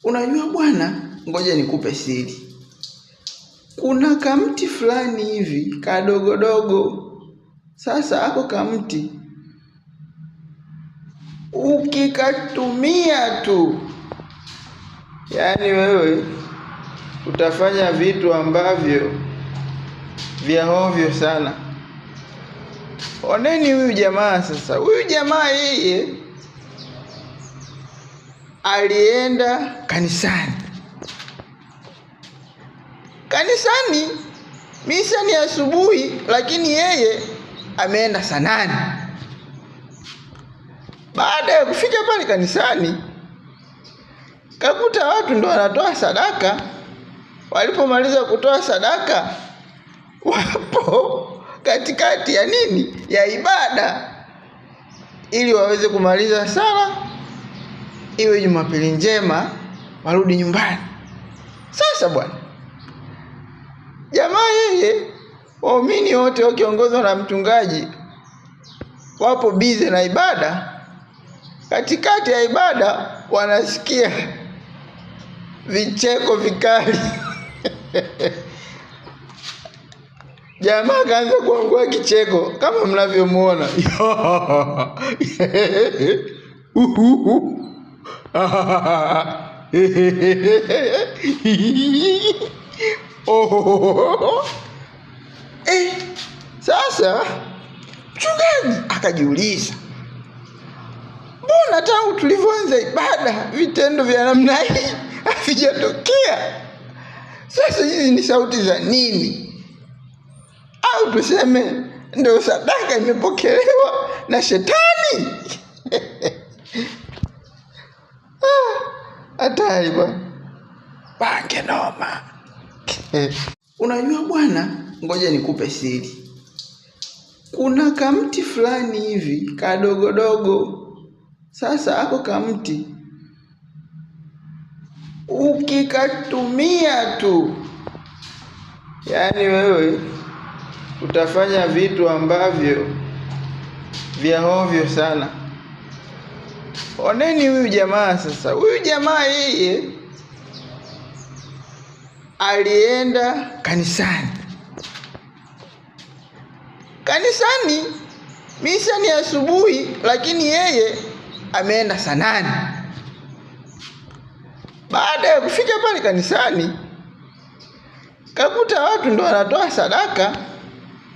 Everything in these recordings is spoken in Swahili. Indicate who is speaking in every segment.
Speaker 1: Unajua bwana, ngoja nikupe siri. Kuna kamti fulani hivi kadogodogo. Sasa ako kamti ukikatumia tu, yaani wewe utafanya vitu ambavyo vya hovyo sana. Oneni huyu jamaa sasa. Huyu jamaa yeye alienda kanisani. Kanisani misa ni asubuhi, lakini yeye ameenda saa 8. Baada ya kufika pale kanisani, kakuta watu ndo wanatoa sadaka. Walipomaliza kutoa sadaka, wapo katikati ya nini? Ya ibada, ili waweze kumaliza sala, iwe Jumapili njema, warudi nyumbani. Sasa bwana, jamaa yeye, waumini wote wakiongozwa na mchungaji wapo bize na ibada. Katikati ya ibada wanasikia vicheko vikali. Jamaa kaanza kuangua kicheko kama mnavyomuona. Sasa mchungaji akajiuliza, mbona tangu tulivyoanza ibada vitendo vya namna hii havijatokea? Sasa hizi ni sauti za nini? Au tuseme ndio sadaka imepokelewa na shetani? Hatari bwana, bange noma. Unajua bwana, ngoja nikupe siri. Kuna kamti fulani hivi kadogodogo. Sasa ako kamti ukikatumia tu, yaani wewe utafanya vitu ambavyo vya hovyo sana. Oneni huyu jamaa sasa. Huyu jamaa yeye alienda kanisani. Kanisani misa ni asubuhi, lakini yeye ameenda saa 8. Baada ya kufika pale kanisani, kakuta watu ndo wanatoa sadaka.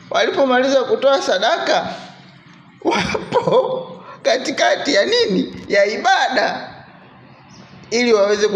Speaker 1: Walipomaliza kutoa sadaka, wapo katikati ya nini? Ya ibada, ili waweze